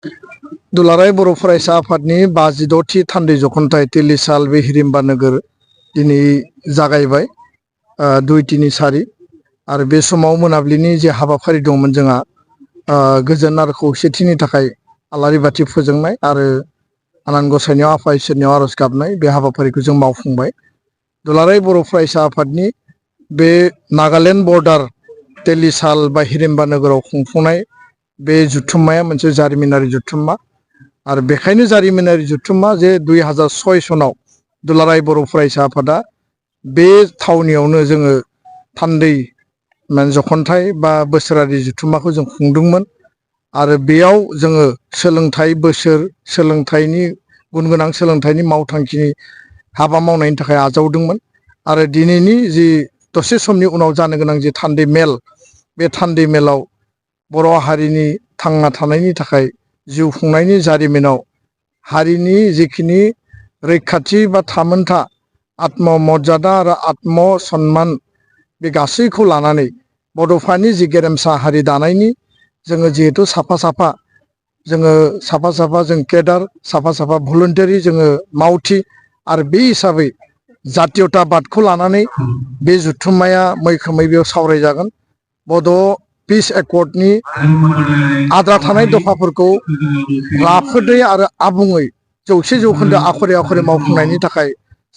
दुलाराय बर' फरायसा आफादनि 52थि थान्दै जख'न्थाइ तिलिसाल बे हिरिम्बा नोगोर दिनै जागायबाय 2-3 आरो बे समाव मोनाबिलिनि जे हाबाफारि दंमोन जोंहा गोजोन आरो खौसेथिनि थाखाय आलारि बाथि फोजोंनाय आरो आनान गसाइनियाव आफा इसोरनियाव आरज गाबनाय बे हाबाफारिखौ जों मावफुंबाय। दुलाराय बर' फरायसा आफादनि बे नागालेण्ड बर्डार तिलिसाल बा हिरिम्बा नोगोराव खुंफुंनाय बे जुथुम्माया मोनसे जारिमिनारि जुथुम्मा आरो बेखायनो जारिमिनारि जुथुम्मा जे 2006 सनाव दुलाराय बर' फरायसा आफादा बे थावनियावनो जोङो थान्दै जख'न्थाइ बा बोसोरारि जुथुम्माखौ जों खुंदोंमोन आरो बेयाव जोङो सोलोंथाइ बोसोर सोलोंथाइनि गुन गोनां सोलोंथाइनि मावथांखिनि हाबा मावनायनि थाखाय आजावदोंमोन आरो दिनैनि जि दसे समनि उनाव जानो गोनां जि थान्दै मेल बे थान्दै मेलाव बर' हारिनि थांना थानायनि थाखाय जिउ खुंनायनि जारिमिनाव हारिनि जिखिनि रैखाथि बा थामोनथा आत्म मर्यादा आरो आत्म सन्मान बे गासैखौ लानानै बड'फानि जि गेरेमसा हारि दानायनि जोङो जिहेतु साफा साफा जों केडार साफा साफा भलुन्टियारि जोङो मावथि आरो बे हिसाबै जातीयताबादखौ लानानै बे जुथुम्माया मैखोमै बेयाव सावरायजागोन। बड' पिस एकर्डनि आद्रा थानाय दफाफोरखौ राफोदै आरो आबुङै 100% आखरे आखरे मावफुंनायनि थाखाय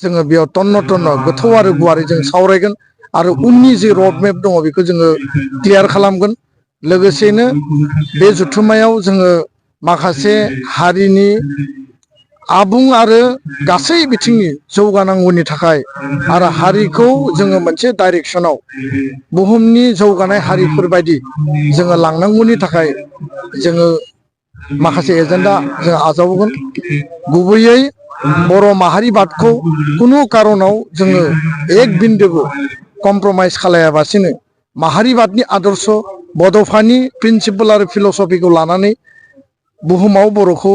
जोङो बेयाव तन्न तन्न गोथौ आरो गुवारै जों सावरायगोन आरो उननि जे रडमेप दङ बेखौ जोङो क्लियार खालामगोन। लोगोसेनो बे जुथुम्मायाव जोङो माखासे हारिनि आबुं आरो गासै बिथिंनि जौगानांगौनि थाखाय आरो हारिखौ जोङो मोनसे डाइरेक्सनाव बुहुमनि जौगानाय हारिफोरबायदि जोङो लांनांगौनि थाखाय जोङो माखासे एजेन्डा जों आजावगोन। गुबैयै बर' माहारिबादखौ कुनु कारनाव जोङो एक बिन्दोबो कमप्रमाइज खालायाबासिनो माहारिबादनि आदर्श बड'फानि प्रिन्सिपाल आरो फिलसफिखौ लानानै बुहुमाव बर'खौ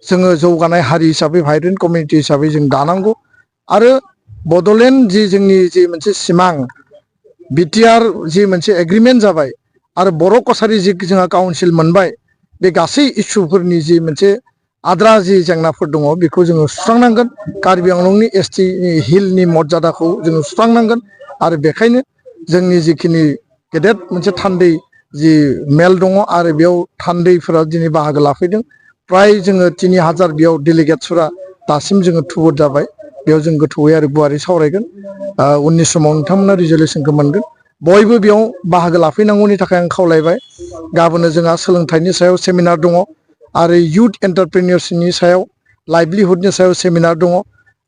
जोङो जौगानाय हारि हिसाबै भाइब्रेन्ट कमिउनिटि हिसाबै जों दानांगौ आरो बड'लेण्ड जि जोंनि जि मोनसे सिमां बिटिआर जि मोनसे एग्रिमेन्ट जाबाय आरो बर' कसारि जि जोंहा काउन्सिल मोनबाय बे गासै इसुफोरनि जि मोनसे आद्रा जि जेंनाफोर दङ बेखौ जोङो सुस्रांनांगोन। कार्बि आंलंनि ST हिलनि मर्यादाखौ जोङो सुस्रांनांगोन आरो बेखायनो जोंनि जिखिनि गेदेर मोनसे थान्दै जि मेल दङ आरो बेयाव थान्दैफोरा दिनै बाहागो लाफैदों। फ्राय जोङो 3000 बेयाव डेलिगेट्सफोरा दासिम जोङो थुबुर जाबाय। बेयाव जों गोथौयै आरो गुवारै सावरायगोन। उननि समाव नोंथांमोना रिजलिउसनखौ मोनगोन। बयबो बेयाव बाहागो लाफैनांगौनि थाखाय आं खावलायबाय। गाबोनो जोंहा सोलोंथाइनि सायाव सेमिनार दङ आरो इयुथ एन्टारप्रेनियर्सनि सायाव लाइभलिहुडनि सायाव सेमिनार दङ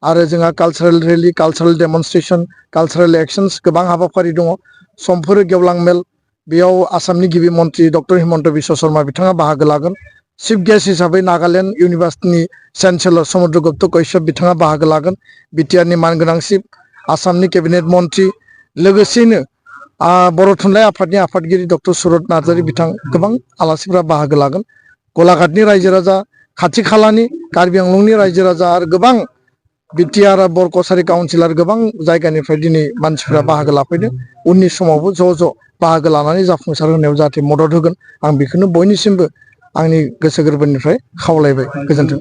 आरो जोंहा कालसारेल रेलि कालसारेल डेमनस्ट्रेसन कालसारेल एक्सन्स गोबां हाबाफारि दङ। समफोर गेवलां मेल बेयाव आसामनि गिबि मन्त्रि डक्टर हिमन्त बिश्व शर्मा बिथाङा बाहागो लागोन। चिफ गेस्ट हिसाबै नागालेण्ड इउनिभार्सिटिनि चेन्सेलर समुद्र गुप्त कैश्यप बिथाङा बाहागो लागोन। बिटिआरनि मानगोनां चिफ आसामनि केबिनेट मन्त्रि लोगोसेयैनो बर' थुनलाइ आफादनि आफादगिरि डक्टर सुरत नार्जारि बिथां गोबां आलासिफोरा बाहागो लागोन। गलाघाटनि रायजो राजा खाथि खालानि कार्बि आंलंनि रायजो राजा आरो गोबां बिटिआर बर' कसारि काउन्सिलर गोबां जायगानिफ्राय दिनै मानसिफ्रा बाहागो लाफैदों। उननि समावबो ज' बाहागो लानानै जाफुंसार होनायाव जाहाथे मदद होगोन आं बेखौनो बयनिसिमबो आंनि गोसो गोरबोनिफ्राय खावलायबाय। गोजोन्थों।